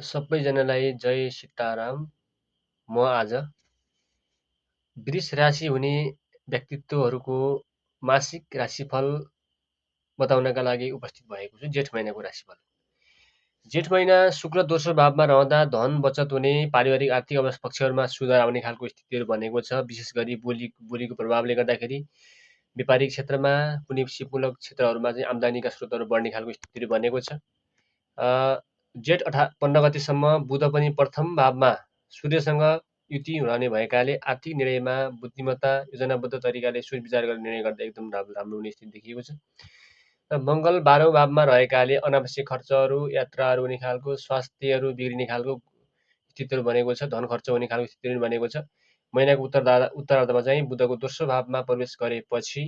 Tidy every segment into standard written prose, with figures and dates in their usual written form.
सबैजनालाई जय सीताराम। म आज वृष राशि हुने व्यक्तित्वहरूको मासिक राशिफल बताउनका लागि उपस्थित भएको छु। जेठ महिनाको राशिफल। जेठ महिना शुक्र दोस्रो भावमा रहँदा धन बचत हुने, पारिवारिक आर्थिक पक्षहरूमा सुधार आउने खालको स्थितिहरू बनेको छ। विशेष गरी बोलीको प्रभावले गर्दाखेरि व्यापारिक क्षेत्रमा कुनै सिपमूलक क्षेत्रहरूमा चाहिँ आम्दानीका स्रोतहरू बढ्ने खालको स्थितिहरू बनेको छ। जेठ 15 गतेसम्म बुध पनि प्रथम भावमा सूर्यसँग युति रहने भएकाले आर्थिक निर्णयमा बुद्धिमत्ता, योजनाबद्ध तरिकाले सोच विचार गरेर निर्णय गर्दा एकदम राम्रो हुने स्थिति देखिएको छ। र मङ्गल 12औं भावमा रहेकाले अनावश्यक खर्चहरू, यात्राहरू हुने खालको, स्वास्थ्यहरू बिग्रिने खालको स्थितिहरू बनेको छ। धन खर्च हुने खालको स्थिति पनि बनेको छ। महिनाको उत्तरार्धमा चाहिँ बुधको दोस्रो भावमा प्रवेश गरेपछि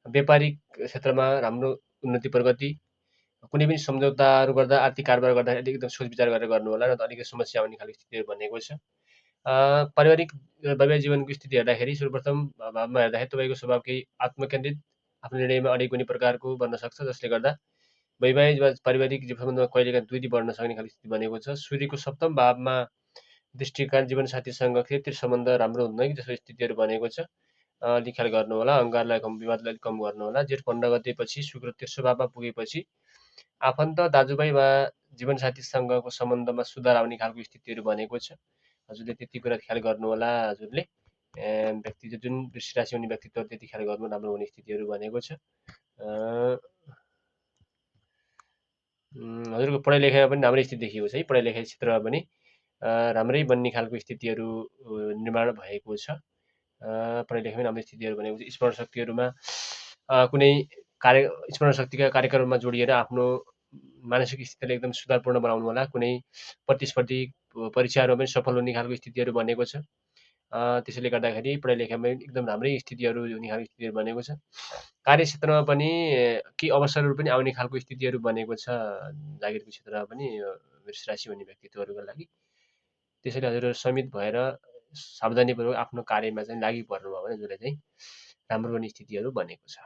व्यापारिक क्षेत्रमा राम्रो उन्नति प्रगति, कुनै पनि सम्झौताहरू गर्दा, आर्थिक कारोबार गर्दाखेरि एकदम सोच विचार गरेर गर्नु होला, नत्र अलिकति समस्या आउने खालको स्थितिहरू बनेको छ। पारिवारिक वैवाहिक जीवनको स्थिति हेर्दाखेरि सर्वप्रथम भावमा हेर्दाखेरि तपाईँको स्वभाव केही आत्मकेन्द्रित, आफ्नो निर्णयमा अडिग हुने प्रकारको बन्न सक्छ, जसले गर्दा वैवाहिक वा पारिवारिक सम्बन्धमा कहिलेकाहीँ द्विधि बढ्न सक्ने खालको स्थिति बनेको छ। सूर्यको सप्तम भावमा दृष्टिका कारण जीवनसाथीसँग खेतिर सम्बन्ध राम्रो हुँदैन जस्तो स्थितिहरू बनेको छ। अलिक ख्याल गर्नुहोला, अहङ्कारलाई विवादलाई अलिक कम गर्नुहोला। जेठ 15 गतेपछि शुक्र तेस्रो भावमा पुगेपछि आफन्त, दाजुभाइ वा जीवनसाथीसँगको सम्बन्धमा सुधार आउने खालको स्थितिहरू बनेको छ। हजुरले त्यति कुरा ख्याल गर्नुहोला। हजुरले व्यक्ति जुन वृष राशि हुने व्यक्तित्व त्यति ख्याल गर्नु राम्रो हुने स्थितिहरू बनेको छ। हजुरको पढाइ लेखाइमा पनि राम्रै स्थिति देखिएको छ है। पढाइ लेखाइ क्षेत्रमा पनि राम्रै बन्ने खालको स्थितिहरू निर्माण भएको छ। पढाइ लेखाइमा राम्रो स्थितिहरू बनेको छ। स्मरण शक्तिहरूमा कुनै स्मरण शक्तिका कार्यक्रममा जोडिएर आफ्नो मानसिक स्थितिलाई एकदम सुधारपूर्ण बनाउनु होला। कुनै प्रतिस्पर्धी परीक्षाहरूमा पनि सफल हुने खालको स्थितिहरू बनेको छ। त्यसैले गर्दाखेरि पढाइ लेखाइमा एकदम राम्रै स्थितिहरू हुने खालको स्थितिहरू बनेको छ। कार्यक्षेत्रमा पनि केही अवसरहरू पनि आउने खालको स्थितिहरू बनेको छ। जागिरको क्षेत्रमा पनि वृष राशि हुने व्यक्तित्वहरूका लागि। त्यसैले हजुरहरू समित भएर सावधानीपूर्वक आफ्नो कार्यमा चाहिँ लागि पर्नुभयो भने हजुरलाई चाहिँ राम्रो हुने स्थितिहरू बनेको छ।